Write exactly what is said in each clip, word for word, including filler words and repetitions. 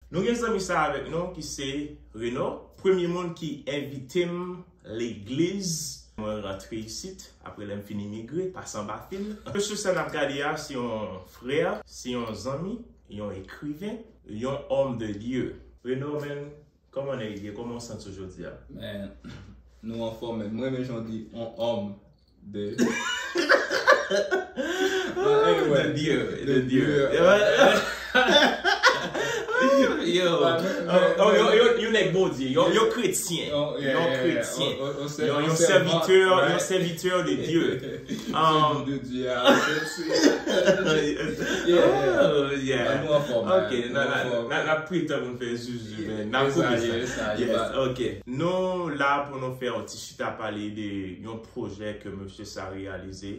Nou gen zanmi sa avèk nou ki se Reno, premye moun ki envite m legliz. Mwen rantre isit, apre lè m fin imigre, pase anba fil. Mesye sa n ap gade a, se yon frè, se yon zanmi, yon ekriven, yon homme de Dieu. Reno, man, kòman nèg ye? Kòman w santi w jodi a? Man, nou anfòm, man. Mwen renmen jan w di yon homme de But anyway, de Dieu, de Dieu. Yo, oh, oh, yo, yo, yo nèg Bondye, yo, yo kretyen, yo kretyen, yo, yo sèvitè, yo sèvitè de Dieu. Um, de Dieu, oh, yeah. Ok, n ap priye pou n fè zuzu, men n ap koupe sa. Yes, ok. Nou la pou nou fè yon ti chita pale de yon pwojè ke mesye sa reyalize,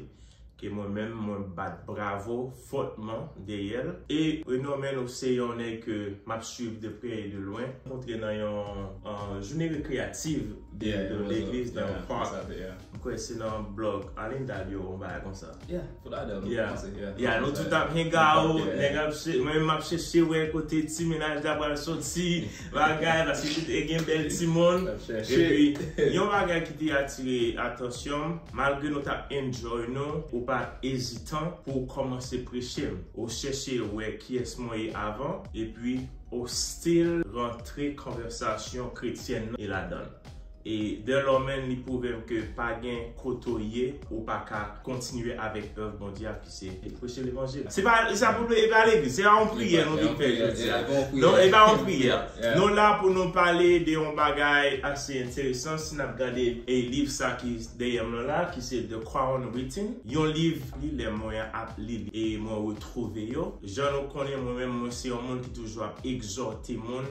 ke mwen menm, mwen bat bravo fòtman dèyè l. E Reno, man, ou se yon nèg ke m ap swiv de prè e de lwen. Kontre nan yon, euh, jounen rekreyatif de, de legliz, nan yon park. M kwè se nan blòg Alinda yo, yon bagay konsa. Yeah, Fodadel, yeah, nou tout ap hang out, nèg ap chè-, mwen menm m ap chèche wè kote ti mennaj la pral soti, bagay, paske tout e gen bèl timoun. Epi, yon bagay ki te atire atansyon m, malgre nou t ap enjoy nou, ou pa t ezitan pou w kòmanse preche m. Ou chèche wè kiyès mwen ye avan, epi ou still rantre konvèsasyon kretyèn nan e ladan l. E dè lò, man, li pwouve m ke pa gen kote w ye, ou pa ka kontinye avèk èv Bondye a ki se preche levanjil. Se pa, se pa pou, e pa legliz, se pa yon priyè nou vin fè jodi a. Non, e pa yon priyè. Nou la pou nou pale de yon bagay ase enteresan. Si n ap gade e liv sa ki dèyè mwen la, ki se The Crown Written, yon liv li lè mwen ap li li e mwen retwouve yo. Jan nou konnen, mwen menm, mwen se yon moun ki toujou ap egzòte moun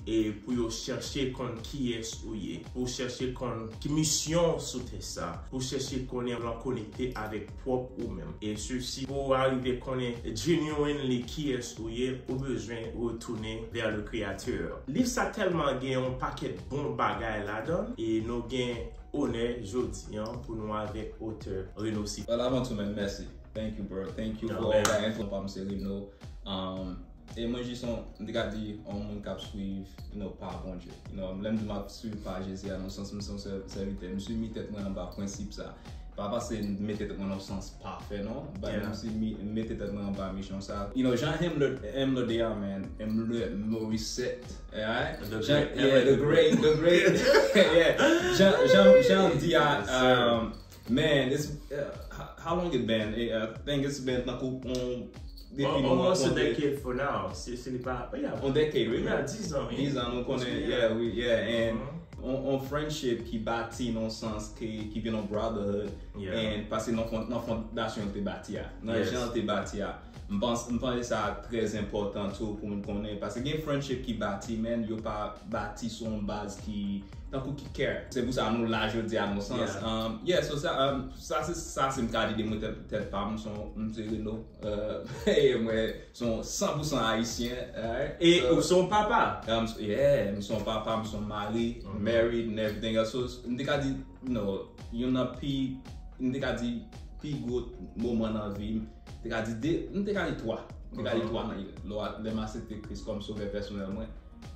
e pou yo chèche konn kiyès ou ye, pou chèche konn ki misyon w sou tè sa, pou chèche konnen w konekte avèk pwòp ou menm. E sesi, pou w arive konnen genuinely kiyès ou ye, ou bezwen retounen vers le Créateur. Liv sa tèlman gen yon pakèt bon bagay ladan l, e nou gen onè jodi an pou nou avèk otè Reno Sipo. Well, avan tou, man, mèsi. Thank you, bro. Thank you for all that info. Pa m se Reno. Um, E mwen jis yon, m te ka di, yon moun k ap swiv, you know, pa Bondye. You know, lè m di m ap swiv pa Jezi a, nan sans m se yon sè-, sèvitè, m swiv mi tèt mwen anba prensip sa. Pa paske m met tèt mwen nan sans pafè, non. But m si mi-, m mete tèt mwen anba misyon sa. You know, jan Himmler, Himmler de a, man, Himmler, Morissette, right? Jan, yeah, the great, the great. Yeah. Jan, jan, jan di a, um, Man, it's, uh, how, how long it been? Eh, I think it's been tankou on, depi nou almost a decade for now. Se, se li pa, yeah. On decade, really? Yeah, dizan, wi. Dizan, nou konnen, yeah, wi, yeah, and on, on friendship ki bati nan sans ke, ki vin on brotherhood, and paske nan fon-, nan fondasyon te bati a, nan jan te bati a. M panse, m panse sa trè enpòtan tou pou moun konnen, paske gen friendship ki bati, men yo pa bati sou yon baz ki tankou ki care. Se pou sa nou la jodi a, nan sans. Yeah. Um, yeah, so sa, um, sa se, sa se m ka di de mwen tèt, tèt pa m, m se yon, m se Reno. Uh, e mwen se yon san pou san ayisyen, alright? E ou se yon papa? Um, so, yeah, m se yon papa, m se yon mari, married and everything else. So, m te ka di, you know, youn nan pi, m te ka di, pi gwo moman nan vi m, te ka di de, m te ka di twa. M te ka di twa nan, lè, lè m aksepte Kris kòm sovè pèsonèl mwen,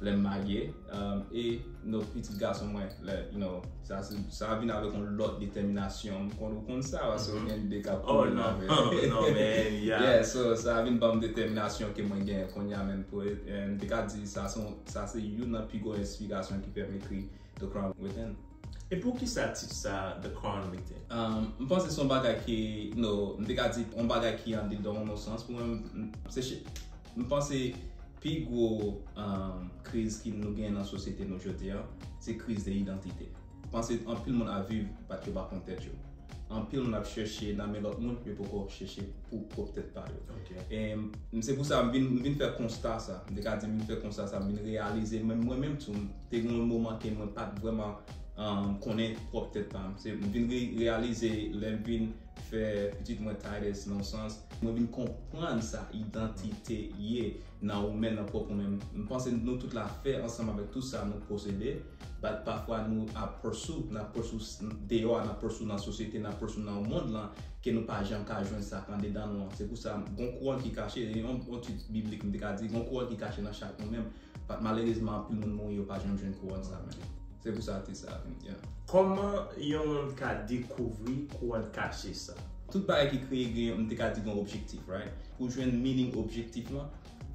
lè m marye, um, e nou pitit gason mwen, lè, you know, sa se, sa vin avèk yon lòt detèminasyon. M konn ou konn sa, paske ou gen de k ap kouri nan avè. Oh, non, man, yeah. Yeah, so, sa vin ban m detèminasyon ke mwen gen kounye a, menm pou, e, m te ka di, sa se yon, sa se youn nan pi gwo enspirasyon ki fè m ekri The Crown Within. E poukisa tit sa, The Crown Within? Um, m panse se yon bagay ki, you know, m te ka di, yon bagay ki andedan w nan sans pou mwen, m, se, m panse pi gwo, um, kriz ki nou gen nan sosyete nou jodi a, se kriz de idantite. M panse anpil moun ap viv, but yo pa konn tèt yo. Anpil moun ap chèche nan men lòt moun, yo poko chèche pou pwòp tèt pa yo. E m, se pou sa m vin, m vin fè konsta sa. M te ka di m vin fè konsta sa, m vin reyalize, men mwen menm tou, m te gen yon moman ke mwen pa t vrèman um, konnen pwòp tèt pa m. Se, m vin re- reyalize lè m vin fè pitit mwen Titus nan yon sans, mwen vin konprann sa idantite ye nan ou menm, nan pwòp ou menm. M panse nou tout la fè ansanm avèk tout sa nou posede, but pafwa nou ap pursue, n ap pursue s- deyò a, n ap pursue nan sosyete, n ap pursue nan mond lan, ke nou pa janm ka jwenn sa k andedan nou an. Se pou sa, gon kouwòn ki kache, e yon, yon tit biblik, m te ka di, gon kouwòn ki kache nan chak nou menm. But malerezman, anpil moun mouri, yo pa janm jwenn kouwòn sa menm. Se pou sa atis sa vin, yeah. Kòman yon moun ka dekouvri kouwòn kache sa? Tout bagay ki kreye gen, m te ka di gen objektif, right? Pou jwenn meaning objektif lan,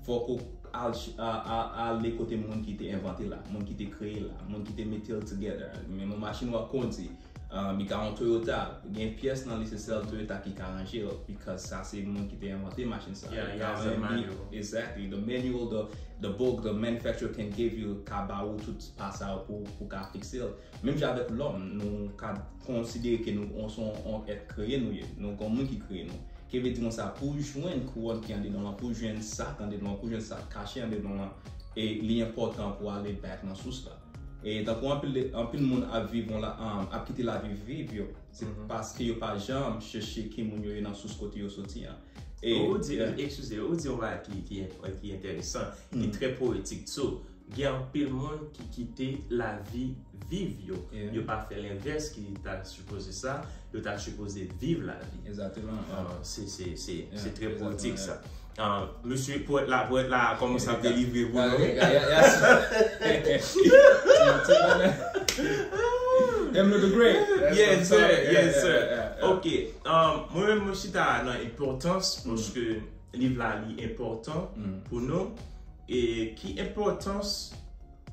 fòk ou al, ch- a- a- ale kote moun ki te envante la, moun ki te kreye la, moun ki te mete l together. Men yon machin w ap kondi, um, li ka yon Toyota, gen pyès nan li se sèl Toyota ki ka ranje l, because sa se moun ki te envante machin sa. Yeah, Li yeah, ka the range- manual. Exactly, the manual, the, the book, the manufacturer can give you, ka ba ou tout pa sa yo pou, pou ka fikse l. Menm jan avèk lòm, nou ka konsidere ke nou, on, se yon, on èt kreye nou ye, nou gon moun ki kreye nou. Ke vle di konsa, pou jwenn kouwòn ki andedan w lan, pou jwenn sa k andedan w lan, pou jwenn sa k kache andedan w lan, e li enpòtan pou ale back nan sous la. E tankou anpil, de- anpil moun ap viv yon la, um, ap kite lavi viv yo, se Mhm. paske yo pa janm chèche ki moun yo ye nan sous kote yo soti an. E Ou di, yeah. Eskize, ou di yon bagay ki, ki, ki enteresan, ki Mm. trè poetik. So, gen anpil moun ki kite lavi viv yo. Yeah. Yo pa fè lenvès ki ta sipoze sa, yo ta sipoze viv lavi. Exactement. Ah, se se se Yeah, se trè exactement, poetik yeah. Sa. Ah, mesye pwèt la, pwèt la kòmanse ap delivre pou Ah, nou. yeah, yeah, yeah. Him the great. Yes, sir. Yeah, Yes, yeah, sir. Yeah, yeah. Ok. Um, mwen menm mwen chita nan enpòtans, paske liv la li enpòtan Mm. pou nou. E ki enpòtans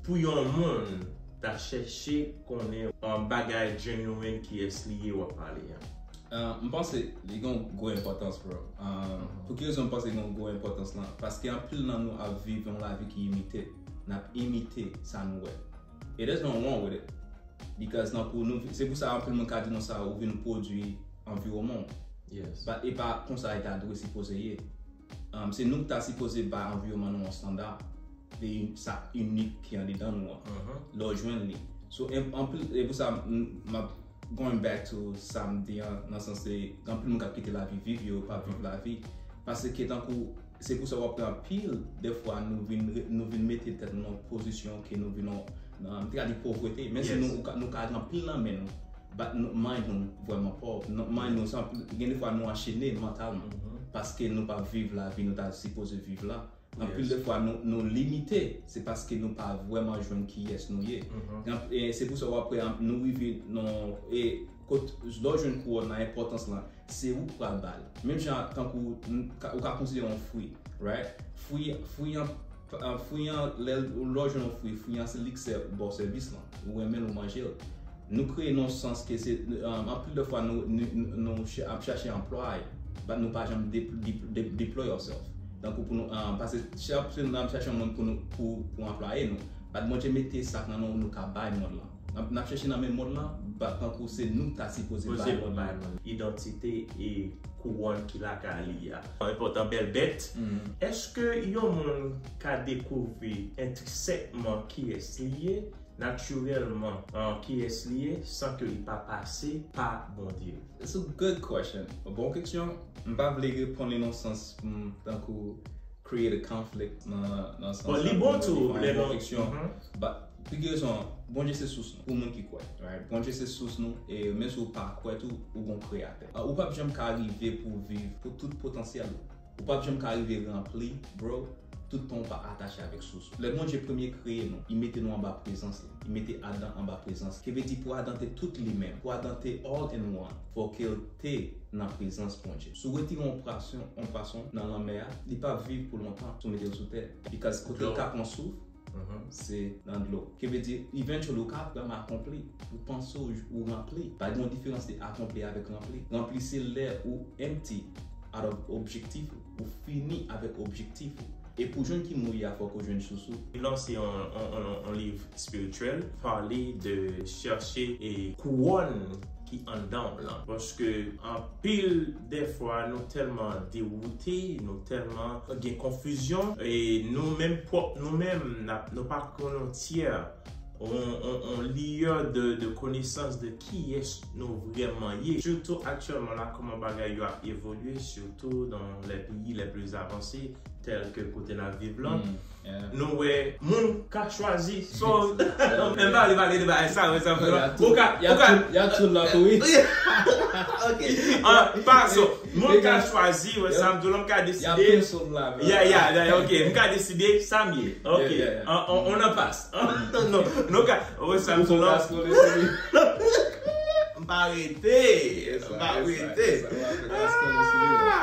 pou yon moun ta chèche konnen yon bagay genuine, kiyès li ye w ap pale an? Uh, m panse li gen yon gwo enpòtans, bro. Um, pou ki rezon m panse li gen yon gwo enpòtans lan? Paske anpil nan nou ap viv yon lavi ki imite. N ap imite sa nou wè. E there's nothing wrong with it. Because nan pou nou, se pou sa anpil moun ka di nou sa, ou vin pwodui anviwònman w. Yes. But e pa konsa e ta dwe sipoze ye. Um, se nou ki ta sipoze bay anviwònman nou yon standa de sa inik ki andedan nou an. Mhm. Lè w jwenn li. So, en- anpil, e pou sa, m- m ap going back to sa m di an, nan sans se, gen anpil moun k ap kite lavi viv yo, pa viv lavi. Paske tankou, se pou sa w ap wè anpil, defwa nou vin, re- nou vin mete tèt nou nan pozisyon ke nou vin nan, nan, m te ka di povrete, men si Yes. nou, ou ka- nou ka gen anpil nan men nou, but nou, mind nou vrèman pòv. Nou- Mind nou, se anpil- gen defwa nou anchene mantalman, Mhm. paske nou pa viv lavi nou ta sipoze viv la. Anpil Yes. de fwa nou, nou limite, se paske nou pa vrèman jwenn kiyès nou ye. Mhm. Gen anp- e se pou sa w ap wè an- nou rive nan e kot lè w jwenn kouwòn nan enpòtans lan, se ou k pral ba l. Menm jan tankou n- ka- ou ka konsidere yon fwi, right? Fwi, fwi an, an- fwi an, lè lè w jwenn yon fwi, fwi an se li k sè ba w sèvis lan. Ou renmen l, ou manje l. Nou kreye nan sans ke se, um, anpil de fwa nou, nou, nou, nou chè- ap chache anplwaye, but nou pa janm de- de- de- deploy ourselves. Tankou pou nou, um, paske chè- se nou ap chache yon moun pou nou, pou, pou anplwaye nou. But Bondye mete sa k nan nou, nou ka bay mond lan. N ap- n ap chèche nan men mond lan, but tankou se nou k ta sipoze Poze bay pou mond bay lan. Mond. Idantite e kouwòn ki lakay li a. Enpòtan bèl bèt. Mhm. Èske yon moun ka dekouvri entrisèkman kiyès li ye, natirèlman, an kiyès li ye, san ke li pa pase pa Bondye? It's a good question. Bon keksyon. M pa vle reponn li nan sans, mm, tankou create a conflict nan, nan sans Bon, li sa, bon pou tou, li lè fè yon nou keksyon. Mhm. But, pou ki rezon, Bondye se sous nou. Pou moun ki kwè, right? Bondye se sous nou, e menm si w pa kwè tou, ou gon kreyatè. Ah, ou p ap janm ka rive pou viv, pou tout potansyèl ou. Ou p ap janm ka rive ranpli, bro, tout tan ou pa atache avèk sous ou. Lè Bondye premye kreye nou, li mete nou anba prezans li. Li mete Adan anba prezans li. Ki vle di pou Adan te tout li menm, pou Adan te all in one, fòk ke l te nan prezans Bondye. Si w retire yon pwason, yon pwason nan lanmè a, li p ap viv pou lontan si w mete l sou tè. Because kote l ka pran souf, Mhm. se nan dlo. Ki vle di, eventually, ou ka vrèman akonpli. Ou panse ou, ou ranpli. Pa gen yon diferans de akonpli avèk ranpli. Ranpli se lè ou empty out of objektif ou. Ou fini avèk objektif ou. E pou jwenn ki mo w ye a, fòk ou jwenn sous ou. Li lanse yon, yon, yon, yon liv espirityèl, pale de chèche e kouwòn ki anndan w lan. Paske anpil de fwa, nou tèlman dewoute, nou tèlman gen konfizyon, e nou menm pwòp, nou menm, n ap- nou pa konn yon tyè on, on, on liyè de, de konesans de kiyès nou vrèman ye. Sitou aktyèlman la, kòman bagay yo ap evolye, surtout dans les pays les plus avancés, tèl ke kote n ap viv lan. Nou wè, moun ka chwazi. So, menm pa vle pale de bagay sa, wè sa. Ou ka, ou ka, y a tout la tou, wi. Ok. An pasan, moun ka chwazi, wè sa m di w la, m ka deside. Ya, ya, ya, ok. M ka deside sa m ye. Ok. On, on, on en passe. Non, non, ka, wè sa m di w la. M pa rete. M pa rete.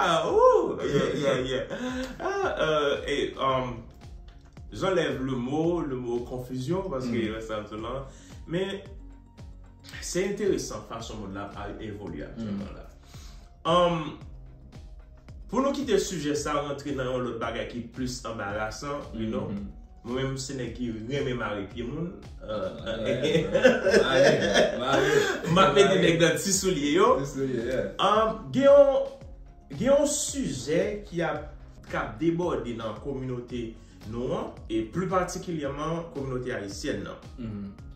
Ah, oh, yeah, yeah, yeah. Ah, euh, et, um, j'enlève le mot, le mot confusion, paske wè sa m di w la. Men, se enteresan fason mond la ap evolye aktyèlman la. Um, pou nou kite sijè sa rantre nan yon lòt bagay ki plis anbarasan, you know, mwen menm se nèg ki renmen mare pye moun. M ap mete nèg nan ti soulye yo. Um, gen yon, gen yon sijè ki ap, k ap debòde nan kominote nou an, e pli patikilyèman kominote ayisyèn nan.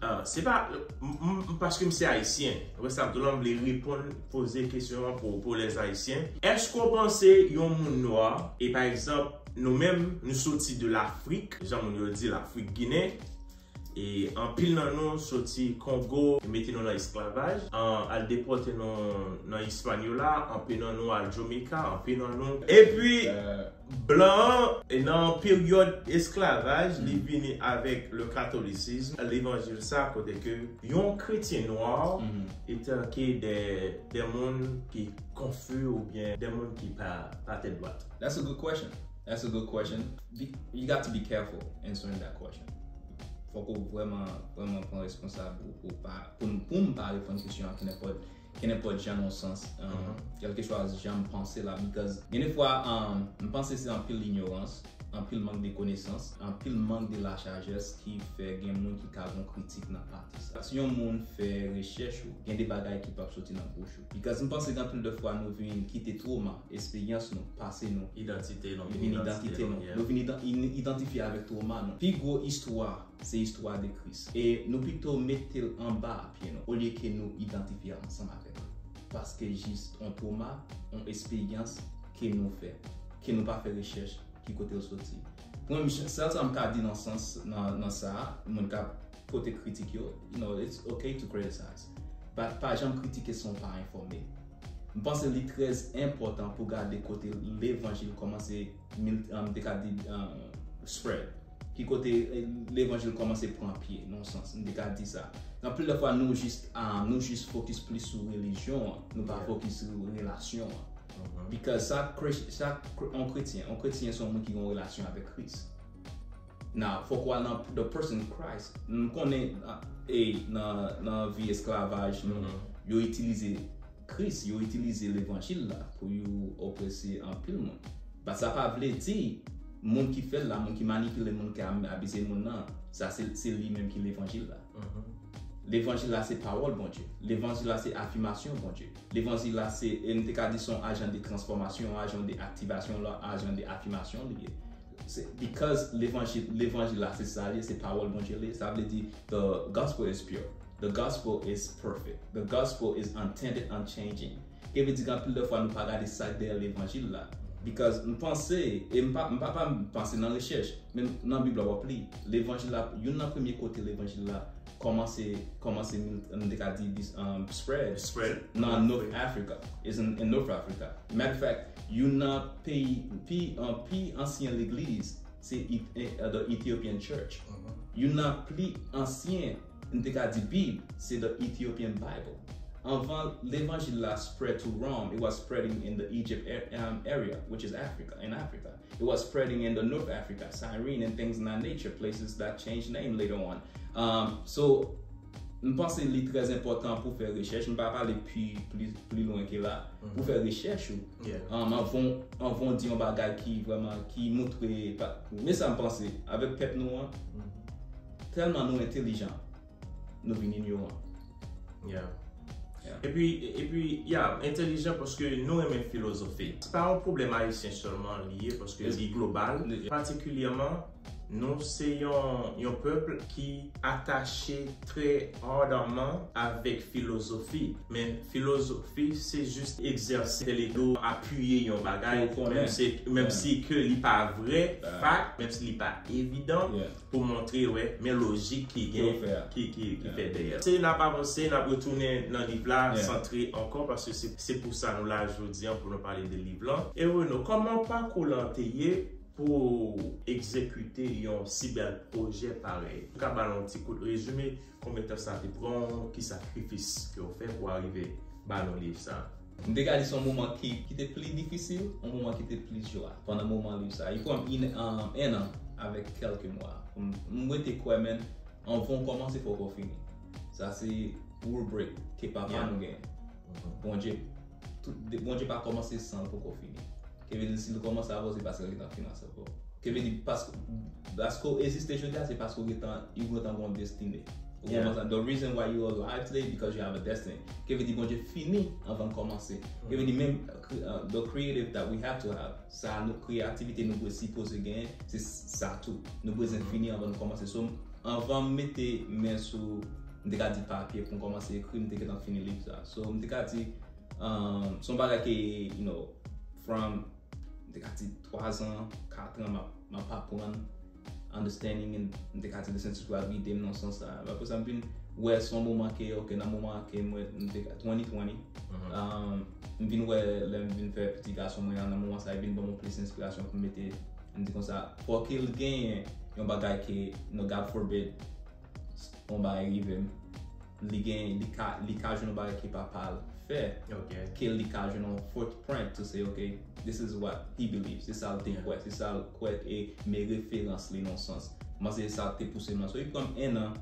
Ah, se pa, m, m, m, paske m se ayisyen, wè sa m di w la, m vle reponn, poze kesyon an pou, pou les Haïtiens. Èske w panse yon moun nwa, e pa egzanp, nou menm, nou soti de Lafrik, jan moun yo di Lafrik Ginen, e anpil nan nou soti Kongo, mete nou nan esklavaj, an, al depòte nou nan Ispanyola, anpil nan nou al Jamaica, anpil nan nou. Epi, blan an, e nan peryòd esklavaj, li vini avèk le katolisizm, levanjil sa, kote ke yon kretyen nwa, e tanke de, de moun ki konfi oubyen de moun ki pa, pa tèt dwat. That's a good question. That's a good question. Be, you got to be careful answering that question. Fòk ou vrèman, vrèman pran responsab ou pou pa, pou, pou m pa reponn kesyon an kenenpòt, kenenpòt jan nan sans, um, kèlkeswa jan m panse la, because gen de fwa, um, m panse se anpil inyorans, anpil mank de konesans, anpil mank de la sajès ki fè gen moun ki ka gon kritik nan pati sa. Si yon moun fè rechèch ou, gen de bagay ki p ap soti nan bouch ou. Because m panse gen anpil de fwa nou vin kite twoma, esperyans nou, pase nou. Idantite nou. Vin idantite nou. Nou vin idan-, in-, idantifye avèk twoma nou. Pi gwo istwa, se istwa de Kris. E nou pito mete l anba pye nou, olye ke nou idantifye ansanm avèk li. Paske jis yon twoma, yon esperyans ke nou fè, ke nou pa fè rechèch, ki kote l soti. Mwen, sèl sa m ka di nan sans, nan, nan sa, moun k ap pote kritik yo, you know, it's okay to criticize. But pa janm kritike san w pa enfòme. M panse li trè enpòtan pou gade kote levanjil kòmanse, mil-, um, te ka di, um, spread. Ki kote, eh, levanjil kòmanse pran pye, nan yon sans, m te ka di sa. Anpil de fwa, nou jis, ah, nou jis fokis plis sou relijyon an, nou pa fokis sou relasyon an. Because sa, kre-, sa, kre-, yon kretyen, yon kretyen se yon moun ki gen yon relasyon avèk Kris. Now, fòk w al nan the person Christ. M konnen, ah, e nan, nan vi esklavaj nou, yo itilize Kris, yo itilize levanjil la pou yo oprese anpil moun. But sa pa vle di moun ki fè l la, moun ki manipile moun, ki am-, abize moun nan, sa se, se li menm ki levanjil la. Levanjil la se pawòl Bondye. Levanjil la se afimasyon Bondye. Levanjil la se, e m te ka di se yon ajan de transfòmasyon, yon ajan de aktivasyon, yon ajan de afimasyon li ye. Se, because levanjil, levanjil la se sa li ye, se pawòl Bondye li ye, sa vle di the gospel is pure. The gospel is perfect. The gospel is untainted, unchanging. Ke vle di gen anpil de fwa nou pa gade sa k dèyè levanjil la. Because m panse, e m pa, m pa, pa m panse nan rechèch, men nan Bib la w ap li, levanjil la, youn nan premye kote levanjil la kòmanse, kòmanse, m te ka di, dis-, um, spread, spread nan North Africa. Is in, in North Africa. Matter of fact, youn nan peyi, pi, uh, pi ansyen legliz, se Eth-, eh, the Ethiopian Church. Youn nan pli ansyen, m te ka di Bib, se the Ethiopian Bible. Anvan levanjil la spread to Rome, it was spreading in the Egypt a-, um, area, which is Africa, in Africa. It was spreading in the North Africa, Cyrene and things of that nature, places that changed name later on. Um, so, m panse li trè enpòtan pou fè rechèch. M pa pale pi, pli, pli lwen ke la. Pou fè rechèch ou. Um, anvan, anvan w di yon bagay ki vrèman, ki montre, pa, men sa m panse, avèk pèp nou an, tèlman nou entelijan, nou vin inyoran. Epi, epi, ya, entelijan paske nou renmen filozofe. Se pa yon pwoblèm ayisyen sèlman li ye, paske li global. Patikilyèman, Nou se yon, yon pèp ki atache trè ardamman avèk filozofi. Men filozofi, se jis egzèsis entèlektyèl, apiye yon bagay, menm si, menm si ke li pa vrè, fak, menm si li pa evidan, pou montre, wè, men lojik ki gen, ki, ki, ki fèt dèyè. Se n ap avanse, n ap retounen nan liv la, santre ankò, paske se, se pou sa nou la jodi an, pou nou pale de liv lan. E Renaud, kòman pakou lan te ye pou egzekite yon si bèl pwojè parèy? Ou ka ba nou yon ti kout rezime, konbyen tan sa te pran w, ki sakrifis ke w fè pou w arive ba nou liv sa? M te ka di se yon moman ki, ki te pli difisil, yon moman ki te pli jwa pandan moman liv sa. Li pran m in, um, en an avèk kèlke mwa. M, m rete kwè, men, anvan w kòmanse, fòk ou fini. Sa se rule break ke papa nou genyen. Bondye, tout, Bondye pa kòmanse san l poko fini. Ke vle di, si l kòmanse avan, se paske l gentan fini ansanm avè w. Ke vle di, paske, paske w egziste jodi a, se paske w gentan, ou gentan gen yon destine. Ou konprann sa? The reason why you are alive today because you have a destiny. Ke vle di, Bondye fini anvan l kòmanse. Ke vle di, menm, uh, the creative that we have to have, sa nou, kreyativite nou dwe sipoze genyen, se sa tou. Nou bezwen fini anvan nou kòmanse. So, anvan m mete men sou, m te ka di papye pou m kòmanse ekri, m te gentan fini liv sa. So, m te ka di, um, se yon bagay ke, you know, from, m te ka di twa zan, kat an, m ap, m ap aprann understanding, and m te ka di the sense of gide m nan sans sa. Apre sa, m vin wè se yon moman ke, ok, nan moman ke mwen, m te ka, twenty twenty, um, m vin wè lè m vin fè pitit gason mwen an, nan moman sa, li vin ban mwen plis enspirasyon pou m mete, m di konsa, fòk li genyen yon bagay ke, you know, God forbid, yon bagay rive m, li gen, li ka, li ka jwenn yon bagay ke papa l fè, ke li ka jwenn yon footprint to say, ok, this is what he believes, se sa l te kwè, se sa l kwè, e men referans li nan sans. Mwen se sa k te pouse m nan. So, li pran m en an,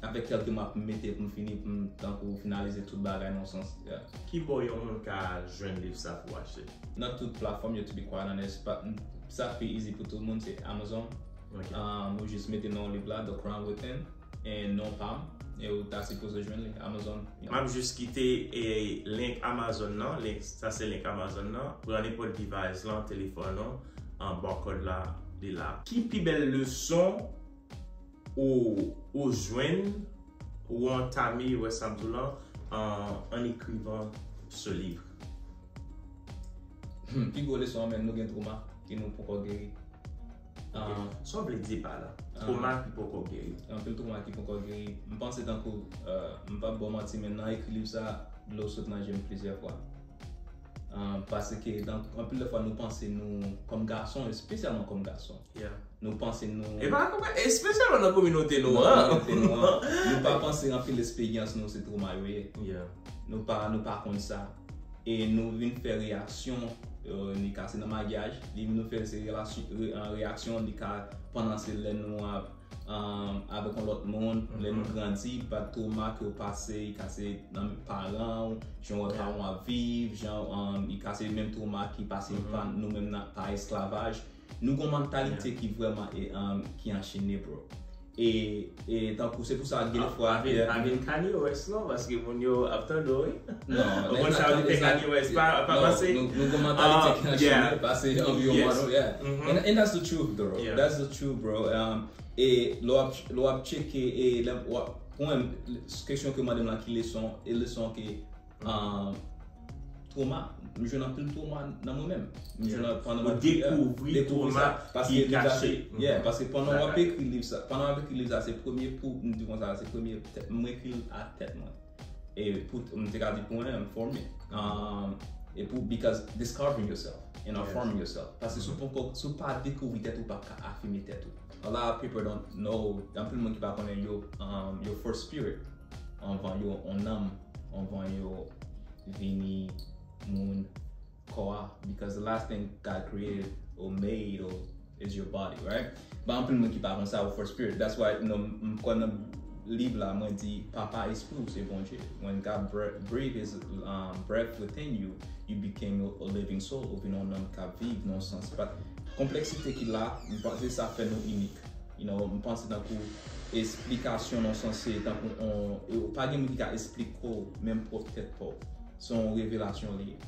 avèk kèlke mwa pou m mete, pou m fini, pou m tankou finalize tout bagay nan sans. Yeah. Ki bò yon moun ka jwenn liv sa pou achte? Nan tout platfòm yo, to be quite honest, pa, sa pi easy pou tout moun, se Amazon. Ok. Um, ou jis mete non liv la, The Crown Within, e non pa m, e ou ta sipoze jwenn li, Amazon. M ap jis kite, e, link Amazon nan, link, sa se link Amazon nan. Pran nenpòt device lan, telefòn ou, an barcode la, li la. Ki pi bèl leson ou, ou jwenn, ou antame, wè sa m di w lan, en, en écrivant ce livre? Hmm, pi gwo leson an, men nou gen twoma ke nou poko geri. Ok. Ah. Sa w vle di pa la? Ah. Twoma ki poko geri. Anpil twoma ki poko geri. M panse tankou, euh, m p ap ba w manti, men nan ekri liv sa, dlo sot nan je m plizyè fwa. Ah, paske nan, anpil de fwa nou panse nou, kòm gason, espesyalman kòm gason, yeah, nou panse nou... E pa, espesyalman nan kominote nou an. Nan kominote nou an. Nou pa panse anpil esperyans nou se twoma yo ye. Yeah. Nou pa, nou pa konn sa. E nou vin fè reyaksyon, euh, li ka se nan maryaj, li nou fè se relasyon, re-, euh, reyaksyon, li ka pandan se lè nou ap, euh, avèk yon lòt moun, lè nou grandi, pa twoma ke w pase, li ka se nan paran w, jan w wè paran w ap viv, jan, euh, li ka se menm twoma ki pase pa nou menm nan, pa esklavaj. Nou gon mantalite ki vrèman, e, um, ki anchene, bro. E, e tankou, se pou sa, gen fwa, pa vin, pa vin Kanye West, non, paske moun yo ap tande w, wi. Non, ou konn sa yo te fè Kanye West, pa, pa panse. Nou, nou gon mantalite ki anchene, pase anviwònman nou, yeah. And, and that's the truth, bro. Yeah. That's the truth, bro. Um, e lè w ap, lè w ap tcheke, e lè w ap, pou mwen, kesyon ke w mande m lan, ki leson, e leson ke, um, twoma. M jwenn anpil twoma nan mwen menm. M jwenn, pandan m ap dekouvri twoma ki kache. Yeah, paske pandan w ap ekri liv sa, pandan w ap ekri liv sa, se premye pou, m di konsa, se premye tèt, mwen ekri l a tèt mwen. E pou, m te ka di pou mwen menm, for me. Um, e pou, because discovering yourself and affirming yourself. Paske si w poko, si w pa dekouvri tèt ou, w p ap ka afime tèt ou. A lot of people don't know, anpil moun ki pa konnen yo, um, yo first spirit anvan yo, yon nanm, anvan yo vini moun, kò a, because the last thing God created or made or is your body, right? Ba anpil moun ki pa konn sa, ou first spirit. That's why, you know, m, m kwè nan liv la, mwen di, papa espri ou se Bondye. When God bre-, breathe his, um, breath within you, you became a, a living soul, ou vin yon nanm k ap viv nan sans. But konpleksite ki la, m panse sa fè nou inik. You know, m panse tankou esplikasyon nan sans se tankou on, e pa gen moun ki ka esplike w menm pwòp tèt pa w. Se yon revelasyon li ye.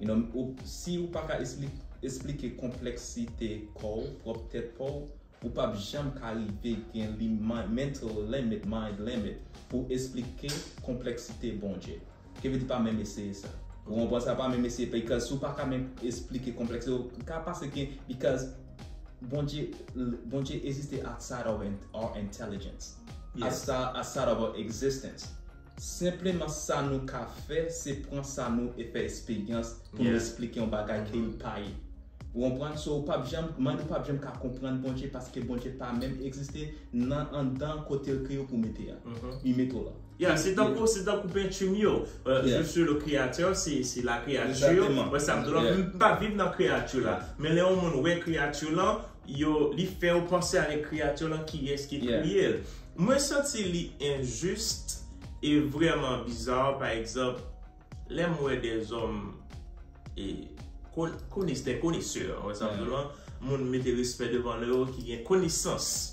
You know, ou, si ou pa ka espli-, esplike konpleksite kò w, pwòp tèt pa w, Ou p ap janm ka rive gen li, mental limit, mind limit, pou esplike konpleksite Bondye. Ke vle di pa menm eseye sa. Ou konprann sa, pa menm eseye, because si w pa ka menm esplike konpleksite, ou ka panse ke, because Bondye, Bondye egziste outside of our intelligence, outside of our existence. Senpleman sa nou ka fè, se pran sa nou e fè eksperyans pou nou esplike yon bagay ke l pa ye. Ou konprann? So, ou p ap janm, mind ou p ap janm ka konprann Bondye, paske Bondye pa menm egziste nan anndan kote l kreye w pou mete a. Li mete w la. Yeah, se tankou, se tankou penti m yo. Euh, je suis le créateur, c'est, c'est la créature. Wè sa m di w la, m pa viv nan kreyati la. Men lè yon moun wè kreyati lan, yo, li fè w panse avèk kreyati lan, kiyès ki kreye l. Mwen santi li enjis e vrèman biza, pa egzanp, lè m wè dèzòm e kon- kones- des connaisseurs, wè sa m di w lan, moun mete respè devan yo ki gen konesans.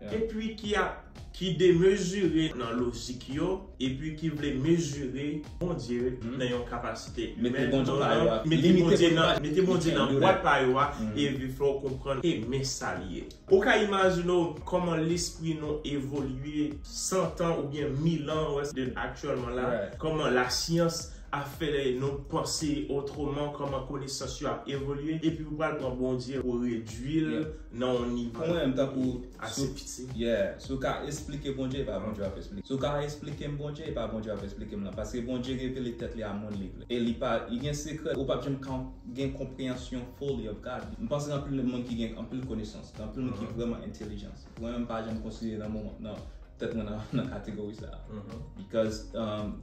Epi ki ap, ki demezire nan lojik yo, epi ki vle mezire Bondye nan yon kapasite imèn, mete Bondye nan, mete Bondye nan bwat pa yo a, epi fè w konprann ke men sa l ye. Ou ka imajine w kòman lespri nou evolye san tan oubyen mil an, wè, de aktyèlman la, kòman lasyans ap fè nou panse otreman, kòman konesans yo ap evolye, epi ou pral pran Bondye ou redwi l nan yon nivo ase piti. Yeah, si w ka esplike Bondye, e pa Bondye w ap esplike. Si w ka esplike m Bondye, e pa Bondye w ap esplike m lan. Paske Bondye revele tèt li a moun li vle. E li pa, li gen sekrè, ou p ap janm ka gen konpreyansyon fully of God. M panse gen anpil moun ki gen anpil konesans, gen anpil moun ki vrèman entèlijan. Mwen menm pa janm konsidere nan moman, nan tèt mwen nan, nan kategori sa. Because um,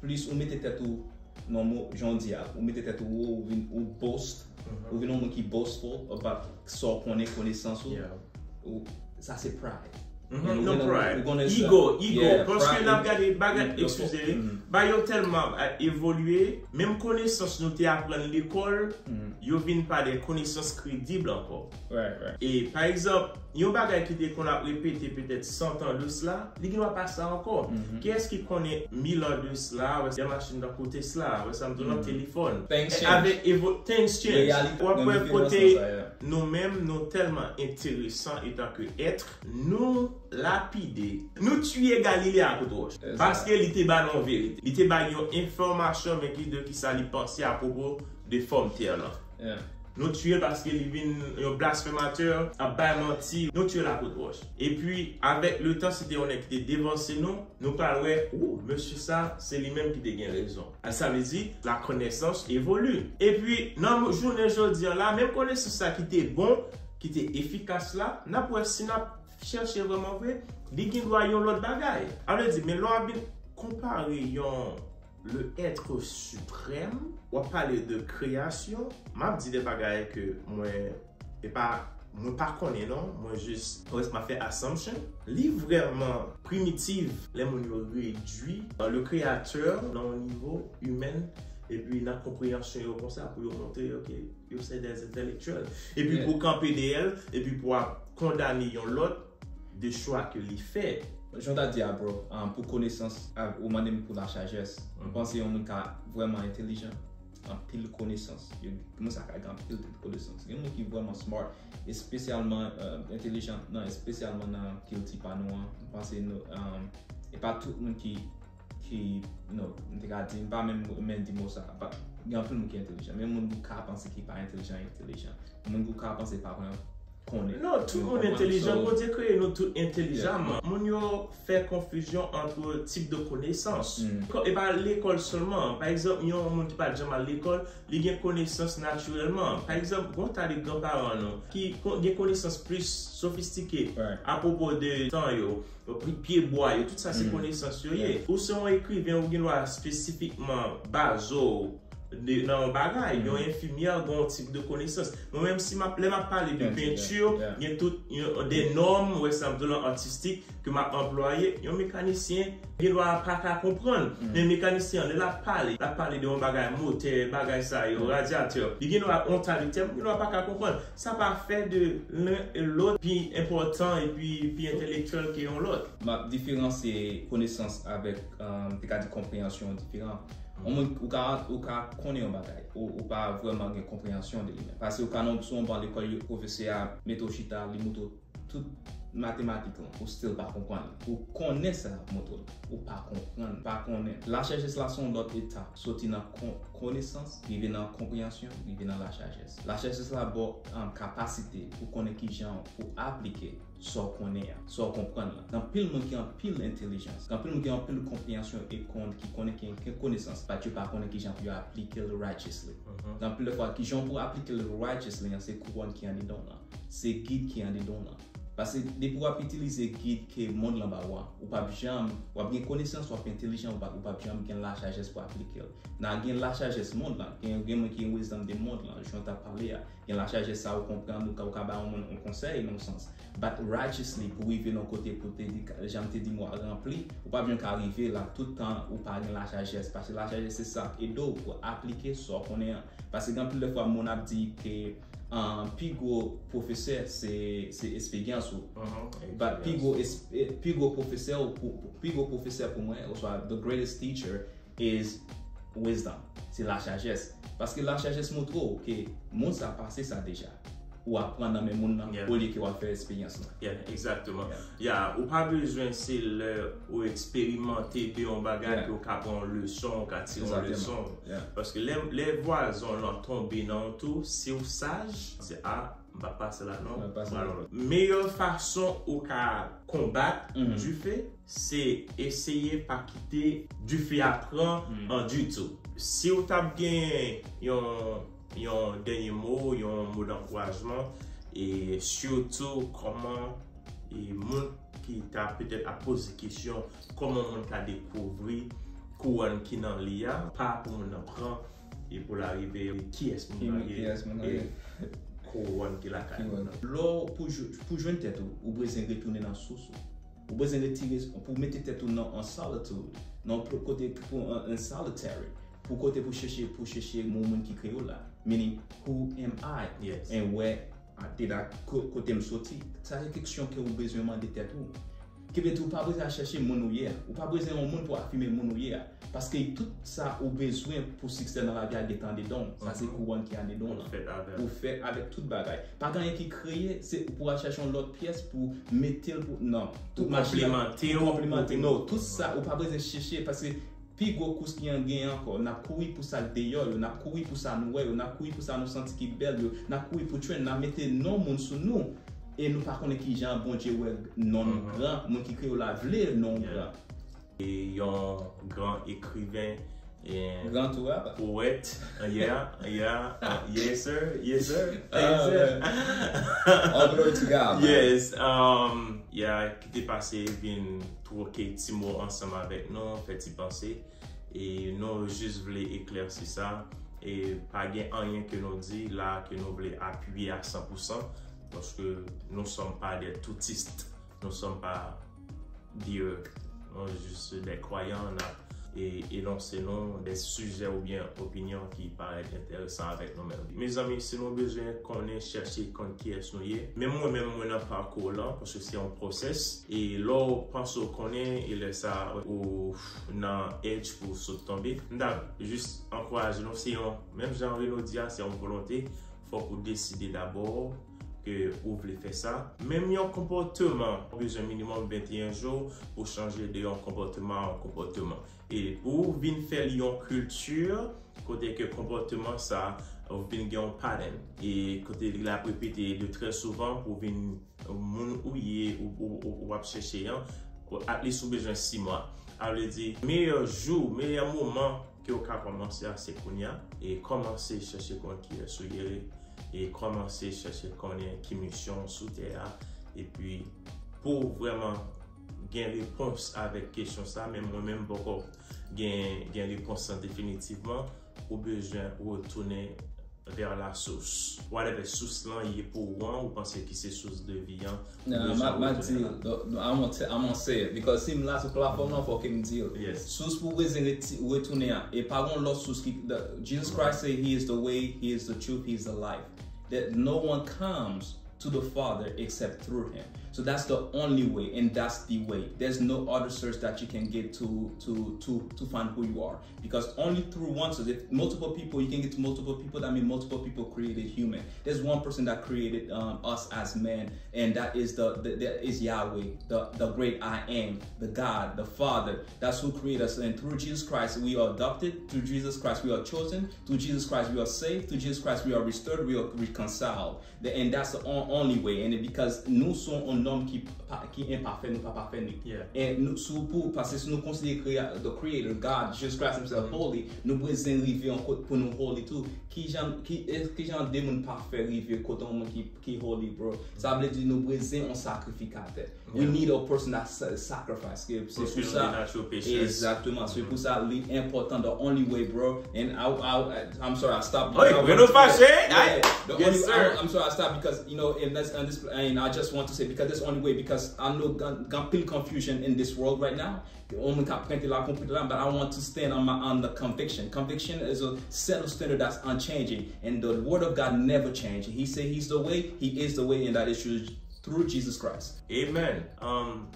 plis ou mete tèt ou nan mo, jan w di a, ou mete tèt ou wo, ou vin, ou boast, ou vin yon moun ki boastful about sa w konnen, konesans ou. Ou, sa se pride. Non, pride. Ego, ego. Paske n ap gade bagay, excusez, bagay yo tèlman evolye, menm konesans nou te aprann lekòl, yo vin pa de konesans kredib ankò. E pa egzanp, yon bagay ki te konn ap repete petèt san tan de sila, li gen dwa pa sa ankò. Kiyès ki konnen mil an de sila, wè, de machin tankou Tesla, wè sa m di w lan, telefòn. Avèk evo- things change. W ap wè kote nou menm, nou tèlman enteresan etan ke èt, nou lapide. Nou tiye Galile a kout wòch. Paske li te ba nou yon verite. Li te ba yon enfòmasyon, men ki de kisa li panse apwopo de fòm tè lan. Nou tiye l paske li vin yon blasfematè, ap bay manti, nou tiye l akout wòch. Epi, avèk letan, se te yon nèg ki te devanse nou, nou pral wè, ou, mesye sa, se li menm ki te gen rezon. Sa vle di, la connaissance évolue. Epi, nan jounen jodi a la, menm konesans sa ki te bon, ki te efikas la, n ap wè si n ap chèche vrèman vre, li gen dwa yon lòt bagay. Sa vle di, men lè w ap vin konpare yon le être suprême, w ap pale de kreyasyon, m ap di de bagay ke mwen, e pa, mwen pa konnen non, mwen jis, m ap fè assumption. Li vrèman primitif lè moun yo redwi le créateur nan yon nivo imèn, epi nan konpreyansyon yo konsa pou yo montre, ok, yo se des intellectuels. Epi pou kanpe dèyè l, epi pou ap kondane yon lòt de chwa ke li fè. Jan w ta di a, bro, um, pou konesans, ou mande m pou la sajès. M panse yon moun ka vrèman entèlijan, anpil konesans. Yo, moun sa ka gen anpil konesans. Gen moun ki vrèman smart, espesyalman, uh, entèlijan, nan, espesyalman nan kilti pa nou an. M panse nou, um, e pa tout moun ki ki, you know, m te ka di, m pa menm renmen di mo sa, gen anpil moun ki entèlijan, men moun ou ka panse ki pa entèlijan, entèlijan. Moun ou ka panse pa konnen, konnen. Non, tout moun entèlijan, Bondye kreye nou tout entèlijaman. Moun yo fè konfizyon ant tip de konesans. E pa lekòl sèlman. Pa egzanp, yon moun ki pa t janm al lekòl, li gen konesans natirèlman. Pa egzanp, gon ta de granparan nou ki gen konesans plis sofistike apwopo de tan yo, pyebwa yo, tout sa se konesans yo ye. Ou se yon ekriven, ou gen dwa espesifikman baze w nan yon bagay, yon enfimyè gen yon tip de konesans. Mwen menm, si m ap, lè m ap pale de penti, gen tout de nòm, wè sa m di w lan, atistik, ke m ap anplwaye, yon mekanisyen gen dwa pa ka konprann. Men mekanisyen an, lè l ap pale, l ap pale de yon bagay motè, bagay sa yo, radyatè. Li gen dwa yon ta de tèm, gen dwa pa ka konprann. Sa pa fè de len e lòt pi enpòtan epi pi entèlektyèl ke yon lòt. M ap diferansye konesans avèk, um, te ka di konpreyansyon diferan. Yon moun, ou ka, ou ka konnen yon bagay, ou, ou pa vrèman gen konpreyansyon de li menm. Paske ou ka nan, sou yon ban lekòl, pwofesè a mete w chita, li montre w tout matematik lan, ou still pa konprann li. Ou konnen sa y ap montre w, ou pa konprann, pa konnen. Lachajès la se yon lòt etap, soti nan kon- konesans, rive nan konpreyansyon, rive nan lachajès. Lachajès la ba w, um, kapasite pou konnen kijan pou aplike sa w konnen an, sa w konprann lan. Gen anpil moun ki gen anpil entèlijans, gen anpil moun ki gen anpil konpreyansyon e konn, ki konnen ki gen konesans, but yo pa konnen kijan pou yo aplike l righteously. Gen anpil fwa, kijan pou aplike l righteously an, se kouwòn ki andedan w lan. Se gid ki andedan w lan. Paske depi w ap itilize gid ke mond lan ba w a, ou p ap janm, w ap gen konesans, w ap entèlijan, ou p ap, ou p ap janm gen lachajès pou aplike l. Nan gen lachajès mond lan, gen, gen moun ki gen wisdom de mond lan, jan w t ap pale a. Gen lachajès sa ou konprann, ou ka, ou ka ba yon moun yon konsèy nan yon sans. But righteously, pou rive nan kote pou te di, jan m te di m w a ranpli, ou p ap janm ka rive la tout tan ou pa gen lachajès. Paske lachajès se sa k ede w pou aplike sa w konnen an. Paske gen anpil de fwa moun ap di ke, um, pi gwo pwofesè se, se esperyans ou. But pi gwo, pi gwo pwofesè ou pou, pi gwo pwofesè pou mwen, oswa the greatest teacher is wisdom. Se lachajès. Paske lachajès montre w ke moun sa pase sa deja. Ou aprann nan men moun nan, olye ke w ap fè esperyans lan. Yeah, exactement. Yeah, ou pa bezwen se lè ou eksperimante de yon bagay ke ou ka pran yon leson, ou ka tire yon leson. Paske lè, lè vwazen w lan tonbe nan yon tou, si w saj, se a, m pa pase la non. Meyè fason ou ka konbat dife, se eseye pa kite dife a pran an ditou. Si w t ap gen yon, yon dènye mo, yon mo dankourajman, e sitou kòman, e moun ki ta petèt ap poze kesyon, kòman moun ka dekouvri kouwòn ki nan li a, pa pou moun nan pran, e pou l arive kiyès moun nan ye, e kouwòn ki lakay moun nan. Lè w pou, pou jwenn tèt ou, ou bezwen retounen nan sous ou. Ou bezwen retire, pou mete tèt ou nan an solitude, nan pl- kote pou an, an solitary, pou kote pou chèche, pou chèche moun, moun ki kreye w la. Meaning, who am I? And where I did I, ko- kote m soti? Sa se keksyon ke ou bezwen mande tèt ou. Ki vle di ou pa bezwen al chèche moun ou ye a. Ou pa bezwen yon moun pou afime moun ou ye a. Paske tout sa ou bezwen pou siksè nan lavi a gentan andedan w. Sa se kouwòn ki andedan w lan. Ou fèt avèk tout bagay. Pa gen anyen ki kreye, se pou al chèche yon lòt pyès pou mete l pou, non. Tout machin la pou konplimante w. Non, tout sa, ou pa bezwen chèche, paske pi gwo kous ki an gen ankò, n ap kouri pou sa k deyò yo, n ap kouri pou sa nou wè yo, n ap kouri pou sa nou santi ki bèl yo, n ap kouri pou trend, n ap mete non moun sou nou. E nou pa konnen kijan Bondye wè non n gran, moun ki kreye w la vle non w gran. E yon gran ekriven, e gran tou a ba. Powèt, yeah, yeah, uh, yes sir, yes sir, yes sir. All glory to God, man. Yes, um, yeah, ki te pase vin twoke ti mo ansanm avèk nou, fè ti panse. E nou jis vle eklèsi sa. E pa gen anyen ke nou di la ke nou vle apiye a san pou san, paske nous sommes pas des toutistes, nous sommes pas Dieu. Nou jis de kwayan, n ap e, enonse nou de sijè oubyen opinyon ki parèt enteresan avèk nou menm. Mezanmi, si nou bezwen konnen, chèche konn kiyès nou ye, menm mwen menm, mwen nan pakou w lan, paske se yon pwosès. E lè w panse w konnen, e lè sa, ou nan edge pou w sot tonbe. M t ap jis ankouraje nou, se yon, menm jan Reno di a, se yon volonte. Fòk ou deside dabò ke ou vle fè sa. Menm yon konpòteman, ou bezwen minimòm venteyen jou pou chanje de yon konpòteman a yon konpòteman. E pou ou vin fè li yon kilti, kote ke konpòteman sa, ou vin gen yon pattern. E kote li ap repete de trè souvan pou vin moun ou ye, ou, ou, ou, ou ap chèche an, ou, at least ou bezwen sis mwa. Sa vle di, meyè jou, meyè moman ke w ka kòmanse a, se kounye a. E kòmanse chèche konn kiyès ou ye, e kòmanse chèche konnen ki misyon w sou tè a. Epi, pou w vrèman gen repons avèk kesyon sa, men mwen menm poko gen, gen repons lan definitivman, ou bezwen retounen vers la source. Whatever sous lan ye pou ou an, ou panse ki se sous de vi an, ou bezwen retounen la. No, m ap di l, I'm gonna say it, because si m la sou platfòm lan, fòk m di l. Sous pou w bezwen retounen an, e pa gon lòt sous ki, Jesus Christ say he is the way, he is the truth, he is the life. That no one comes to the Father except through him. So that's the only way, and that's the way. There's no other source that you can get to to to to find who you are, because only through one source. If multiple people, you can get to multiple people, that means multiple people created human. There's one person that created um, us as men, and that is the, the that is Yahweh, the the great I am, the God, the Father. That's who created us. And through Jesus Christ, we are adopted. Through Jesus Christ, we are chosen. Through Jesus Christ, we are saved. Through Jesus Christ, we are restored. We are reconciled. The- and that's the on- only way. And it- because nou se yon nonm ki pa- ki enpafè, nou pa pafè nou. Yeah. And nou, si pou paske si nou konsidere krea- the creator, God, Jesus Christ himself holy, nou bezwen rive yon kote pou nou holy tou. Ki jan ki e- ki jan de moun pafè rive kote yon moun ki ki holy, bro? Sa vle di nou bezwen yon sakrifikatè. We Yeah. Need a person that sa- sacrifice. Se pou Fulfill sa. The natural patience. Exactement. Se pou sa li enpòtan. The only way, bro. And I, I, I'm sorry, I stopped. Oy, I Renaud want to- fache? Yeah, Ay, the yes, only, sir. I, I'm sorry, I stopped because you know, and that's and this, and I just want to say because that's the only way because I know got, got pil confusion in this world right now. Yon moun ka prente la konprann la, but I want to stand on my on the conviction. Conviction is a set of standard that's unchanging, and the word of God never change. He said he's the way, he is the way, and that is through, through Jesus Christ. Amen. Um,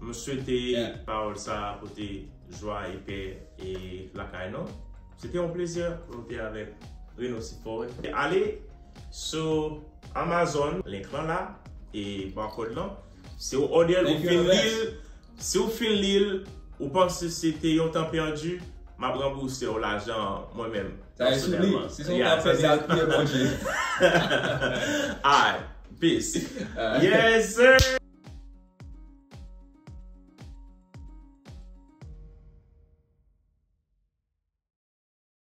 m swete Yeah. Pawòl sa a pote jwa e pè e lakay nou. Se te yon plezi pou nou te avèk Renaud Siford. Ale sou Amazon, link lan la, e barcode lan. Si w order l, ou Thank you, fin Alex. Li l, si w fin li l, ou panse se te yon tan pèdi, m ap ranbouse w lajan mwen menm. Sa e sou li. Pèsonèlman. Si se yon Yeah, tan pèdi, sa al priye Bondye. Alright. Peace. Alright. Yes, sir.